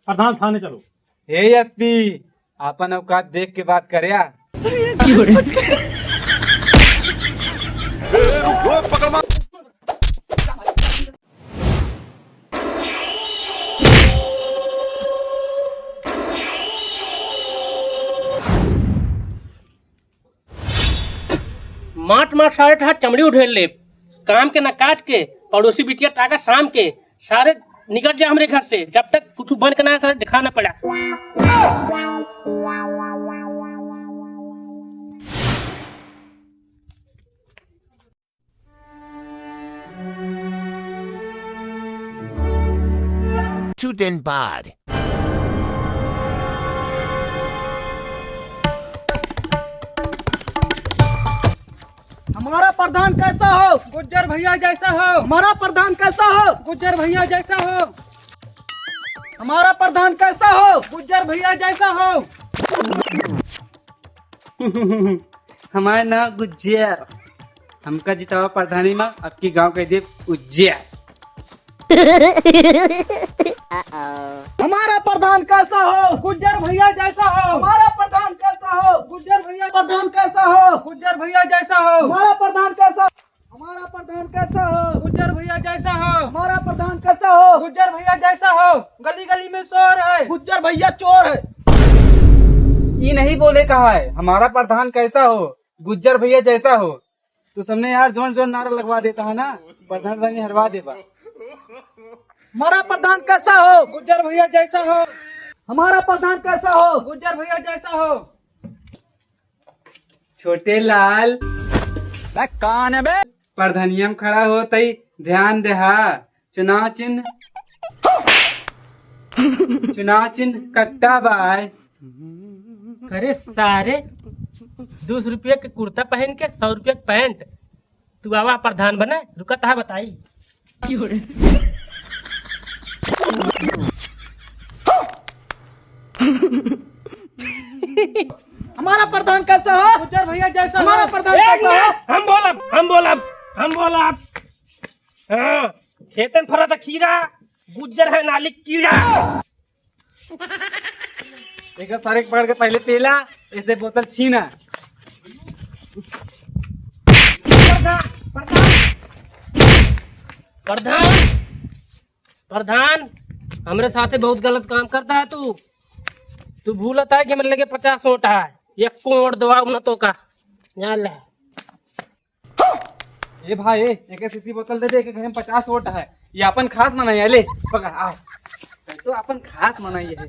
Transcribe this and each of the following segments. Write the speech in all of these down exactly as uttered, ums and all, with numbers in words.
प्रधान थाने चलो। हे एसपी, आपन औकात देख के बात कर्या। माट माट सारे ठा चमड़ी उधेड़ ले, काम के ना काज के, पड़ोसी बिटिया ताका शाम के, सारे निकल जा हमरे घर से, जब तक कुछ बन के ना सारे दिखा ना पड़ा। Two दिन बाद। हमारा प्रधान कैसा हो? गुज्जर भैया जैसा हो। हमारा प्रधान कैसा हो? गुज्जर भैया जैसा हो। हमारा प्रधान कैसा हो? गुज्जर भैया जैसा हो। हमार नाम गुज्जर, हमका जितावा प्रधानी मा, अबकी गाँव कइ देब उज्जर। हमारा प्रधान कैसा हो? गुज्जर भैया जैसा हो। हमारा प्रधान कैसा हो? गुज्जर भैया प्रधान कैसा हो? गुज्जर भैया जैसा हो। हमारा प्रधान कैसा हमारा प्रधान कैसा हो? गुज्जर भैया जैसा हो। हमारा प्रधान कैसा हो? गुज्जर भैया जैसा हो। गली गली में शोर है। गुज्जर भैया चोर है। ई नहीं बोले कहा है, हमारा प्रधान कैसा हो, गुज्जर भैया जैसा हो। तू सबने यार जोन जोन नारा लगवा देता है ना, प्रधान रानी हरवा देबा। हमारा प्रधान कैसा हो? गुज्जर भैया जैसा हो। हमारा प्रधान कैसा हो? गुज्जर भैया जैसा हो। छोटे लाल। बे, कौन है बे? प्रधानिया में खड़ा होत ही, ध्यान देहा। चुनाव चिन्ह, चुनाव चिन्ह कट्टा बाय। अरे सारे, दो सौ रुपये के कुर्ता पहन के सौ रुपये के पैंट, तू आवा प्रधान बने, रुका तहा बताई। हमारा प्रधान कैसा हो? गुज्जर भैया जैसा हमारा हो। प्रधान एक कैसा हो? मिनट, हम बोलब, हम बोलब, हम बोलब। हाँ, खेतन फरा था खीरा, गुज्जर है नाली कीड़ा। एक सारे के पकड़ के पहले पेला, ऐसे बोतल छीना। प्रधान, प्रधान, प्रधान, प्रधान, हमरे साथे बहुत गलत काम करता है तू। तू भूलत है कि हमरे लगे पचास वोट है, एक वोट दवा न तो का। जान ले। ए भाई, ए, एक शीशी बोतल दे दे, एक घर में पचास वोट है। ये अपन खास मनई है, ले, पकड़, आ। तो अपन खास मनई है।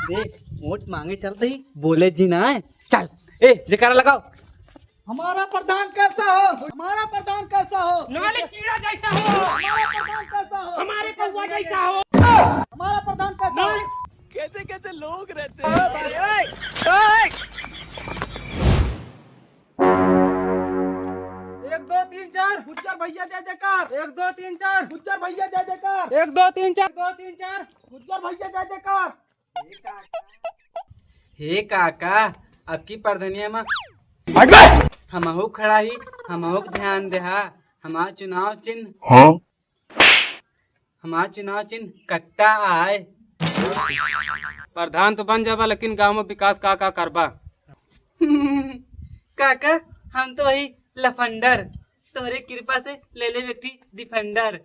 देख, वोट मांगे चलते ही बोले जी ना है। चल, ए, जयकारा लगाओ। हमारा प्रधान कैसा हो? हमारा प्रधान कैसा हो? नाली कीड़ा जैसा हो। हमारा प्रधान कैसा हो? हमारे कौवा जैसा हो। हमारा प्रधान कैसा हो? नाली कैसे कैसे लोग रहते हैं। एक, दो, तीन, चार। गुज्जर भैया जय जयकार। एक, दो, तीन, चार। गुज्जर भैया जय जयकार। एक, दो, तीन, चार। दो, तीन, चार। गुज्जर भैया जय जयकार। हे काका, अबकी प्रधानिया मा हमहू खड़ा ही, हमहू के ध्यान देहा। हमार चुनाव चिन्ह, हाँ? हमार चुनाव चिन्ह कट्टा आय। प्रधान तो बन जाबा, लेकिन गाँव में विकास का का करबा? काका, हम तो वही लफंडर, तोहरे कृपा से ले ले एक ठी डिफेंडर।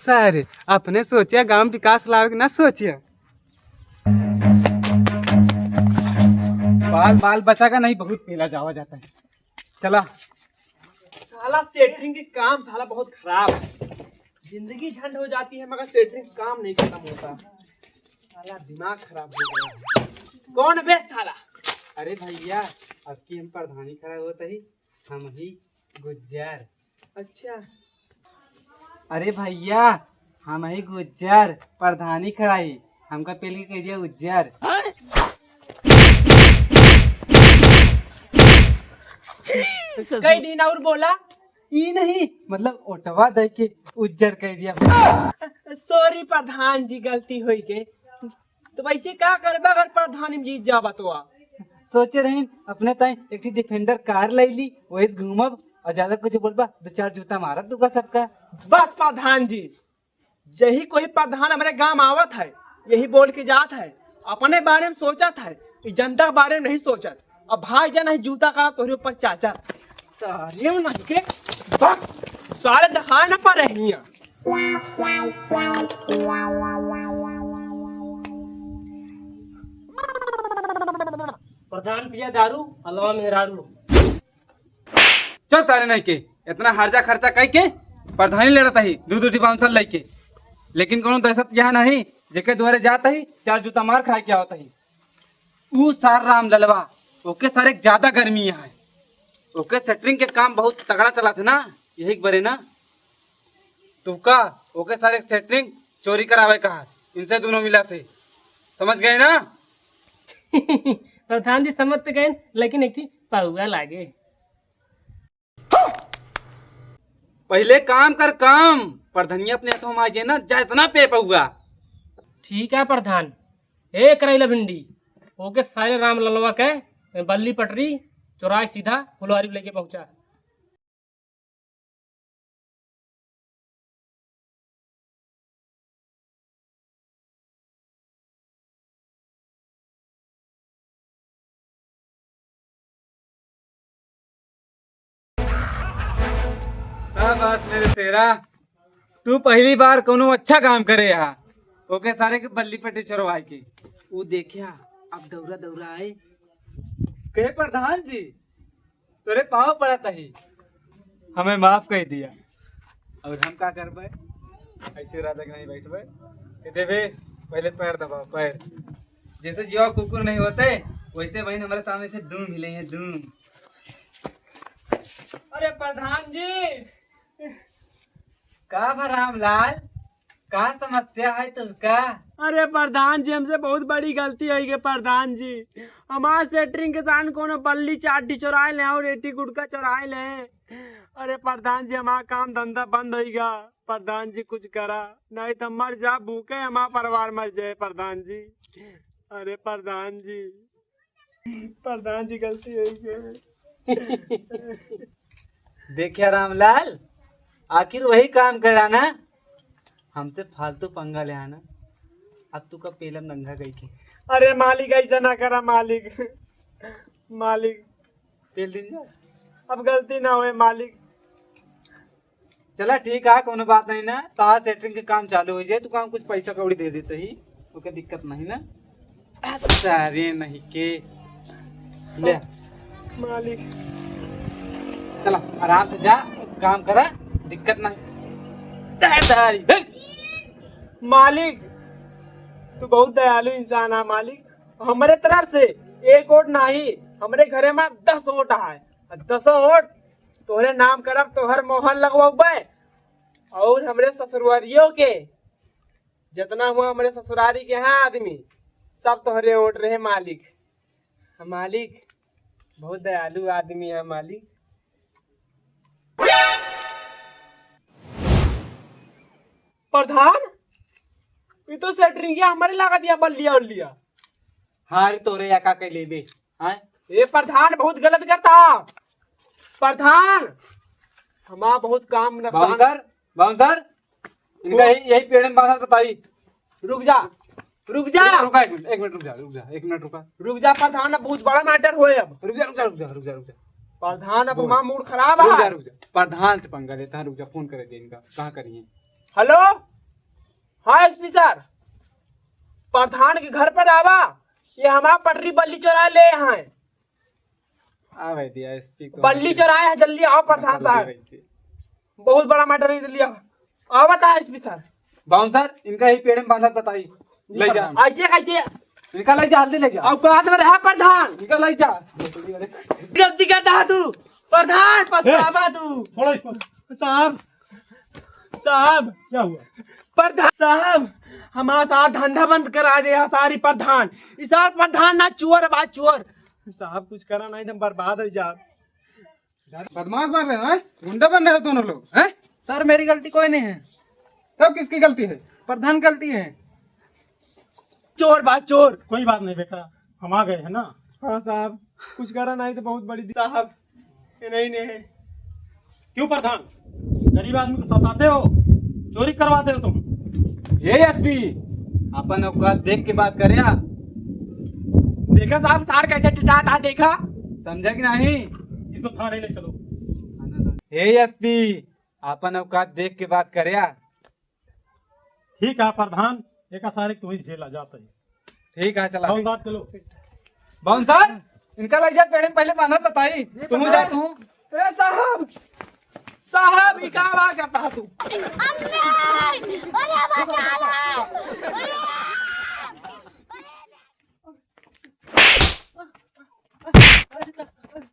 सारे, अपने सोचिया गांव विकास लावे के ना सोचिया। बाल, बाल बचा का नहीं, बहुत पेला जावा जाता है। चला। साला सेटरिंग के काम साला बहुत खराब है। जिंदगी झंड हो जाती है मगर सेटरिंग काम नहीं खत्म होता। साला दिमाग खराब हो गया। कौन बे साला? अरे भैया, अबकी हम प्रधानी खड़ा होत ही, हम ही गुज्जर। अच्छा। अरे भैया, हम ही गुज्जर, प्रधानी खड़ा ही, हमका पेल के कह दिया उज्जर। कई दिन और बोला। ई नहीं, मतलब ओटवा दे के उज्जर कह दिया। सॉरी प्रधान जी, गलती होई गई। तो वैसे का करबा अगर प्रधान में जीत जाबा तो? सोचे रहिन अपने ताई एक ठी Defender car लइ ली, वही से घूमब। और ज्यादा कुछ बोलबा, दो चार जूता मारब तुका सबका। बस प्रधान जी, यही कोई प्रधान हमरे गांव आवत है, यही बोल के जात है, अपने बारे में सोचत है, ई जनता के बारे में नहीं सोचत। अब भाई जान है जूता का तोहरे ऊपर चाचा। सारे नहीं के, बक, सारे दिखाए ना पा रही हैं। प्रधान पिया दारू, हलवा मेहरारू। चल सारे नहीं के, इतना हर्जा खर्चा कई के प्रधानी लड़त ही, दू दू ठी bouncer लइके। लेकिन कोनो दहशत यह नहीं, जेके दुआरे जात ही, चार जूता मार खाए के आवत ही। ऊ सार राम ललवा, ओके सारे के ज्यादा गर्मी है। ओके सेटरिंग के काम बहुत तगड़ा चलत है ना, यही के बरे ना। तुका ओके सारे के सेटरिंग चोरी करावे का है, इनसे दोनों मिला से। समझ गए ना? प्रधान जी समझ तो गए, लेकिन एक ठी पौआ लागे। पहिले काम कर काम, परधनिया अपने हाथों में आ जाए ना, जा इतना पे पौआ। ठीक है प्रधान। ए करैला भिंडी, ओके सारे राम ललवा के बल्ली पटरी चौराहे सीधा फुलवारी लेके पहुंचा। शाबाश मेरे शेरा, तू पहली बार कोनो अच्छा काम करे हा। ओके सारे के बल्ली पट्टी चोरवाए के। ऊ देखिया, अब दौरा दौरा आए। कहे प्रधान जी, तोरे पाँव पड़त ही, हमें माफ कर दिया। और हम का करबे, ऐसे राजा के नहीं बैठबे। ये देवे, पहले पैर दबाओ, पैर। जैसे जीवा कुकुर नहीं होते, वैसे बहन हमारे सामने से दूम हिले हैं, दूम। अरे प्रधान जी, का बा रामलाल, का समस्या है तुमका? अरे प्रधान जी, हमसे बहुत बड़ी गलती होइ गई प्रधान जी। हमार सेटरिंग के साथ कोनो बल्ली चार ठी चोराए ले और एठी गुटखा चोराए ले। अरे प्रधान जी, हमार काम धंधा बंद होइगा। प्रधान जी कुछ करा, नहीं तो मर जा भूखे, हमार परिवार मर जाए प्रधान जी। अरे प्रधान जी, प्रधान जी गलती होइ गई। देखिया रामलाल, आखिर वही काम करा ना, हमसे फालतू पंगा ले आना। अब तू का पेलम नंगा गई के। अरे मालिक, ऐसा ना करा मालिक, मालिक। पेल दिन जा। अब गलती ना होए मालिक। चला ठीक है, कोनो बात नहीं ना, तोहार सेटरिंग के काम चालू होइ जाए, तू काम कुछ पैसा कौड़ी दे देते ही, ओके दिक्कत नहीं ना। सारे नहीं के ले। मालिक। चला आराम से जा, काम करा, दिक्कत नहीं। दे दारी, हे। मालिक, तू बहुत दयालु इंसान है मालिक। हमरे तरफ से एक वोट नहीं, हमरे घरे में दस वोट है, दसों वोट तोहरे नाम करब, तोहर मोहर लगवबे। और हमरे ससुरारियों के जितना हुआ हमरे ससुरारी के यहाँ आदमी, सब तोहरे वोट रहे मालिक। मालिक बहुत दयालु आदमी है मालिक। प्रधान, ये तो सेटरिंग हमरे लगा दिया, बल्लिया उल्लिया। हाँ रे, तोरे या का कह लेबे? हाँ? ए प्रधान, बहुत गलत करता। प्रधान, हमार बहुत काम नुकसान। बाउंसर, बाउंसर, इनका वो यही, यही पेड़ में बांधा बताई। रुक जा, रुक जा। रुका, एक मिनट, एक मिनट रुक जा, रुक जा, एक मिनट रुका। रुक जा प्रधान, अब बहुत बड़ा मैटर होए अब। रुक जा, रुक जा, रुक जा, रुक जा, रुक जा। प्रधान, अब बोल। हमार मूड खराब है। रुक जा, रुक जा, प्रधान से पंगा लेता है, रुक जा, फोन करे दे इनका, कहाँ करिए। हेलो, हाँ एसपी सर, प्रधान के घर पर आवा, ये हमार पटरी बल्ली चोराए ले हैं। आ भाई दिया एसपी को बल्ली चोराए हैं, जल्दी आओ प्रधान साहब। बहुत बड़ा मैटर है, जल्दी आओ। आओ बता एसपी सर। बाउंसर, इनका ही पेड़ में बांधा बताई। ले जा। ऐसे कैसे? इनका ले जा, जल्दी ले जा। औकात में रहा प्रधान। इनका ले जा। गलती करता है तू प्रधान, पछतावा तू। छोड़ो इसको। साहब, साहब। क्या हुआ? प्रधान साहब, हमारा सारा धंधा बंद करा दे है सारी प्रधान। ई सार प्रधान ना चोर बा चोर। साहब कुछ करा नहीं तो हम बर्बाद हो जा। बदमाश बन रहे हो, हैं? गुंडा बन रहे हो दोनों लोग, हैं? सर मेरी गलती कोई नहीं है। तब किसकी गलती है? प्रधान गलती है। चोर बा चोर। कोई बात नहीं बेटा, हम आ गए हैं ना, हाँ साहब, कुछ करा नहीं तो बहुत बड़ी दी-, साहब, ये नहीं, नहीं है। क्यों प्रधान, गरीब आदमी को सताते हो, चोरी करवाते हो तुम? हे एसपी, अपन औकात देख के बात करे यार। देखा साहब, सार कैसे टिटात है, देखा? समझा कि नहीं? इसको थाने ले चलो। हे एसपी, अपन औकात देख के बात करे यार। ठीक है प्रधान, एक सारे तुम ही झेला जाता है। ठीक है, चला। हवलदार चलो। बाउंसर, इनका लग जा पेड़े में पहले बांधत बताई। तुम जा तू। ए साहब, साहब, ई का बा करता तू? अरे बचा ला।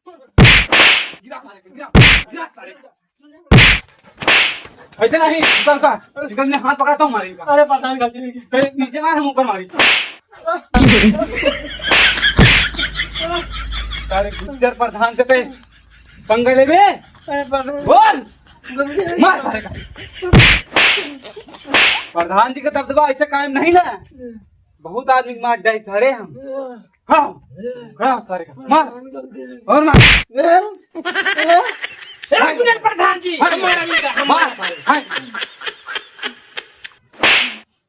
गिरा सारे को, गिरा, गिरा सारे को। ऐसे नहीं, निकल का, निकल, मैं हाथ पकड़ता हूँ, मारेगा। अरे प्रधान, गलती नहीं की। पहले नीचे मार, हम ऊपर मारी। सारे गुज्जर प्रधान से पे पंगा लेबे? अरे प्रधान, बोल। गलती नहीं। मार सारे का। प्रधान जी का दबदबा ऐसे कायम नहीं ना। बहुत आदमी के मार डाई सारे हम। हाँ, खड़ा हो सारे का। मार। और मार। ए, गुज्जर प्रधान जी, हाँ। हमारा नहीं था, हमारा। मार सारे। हाँ।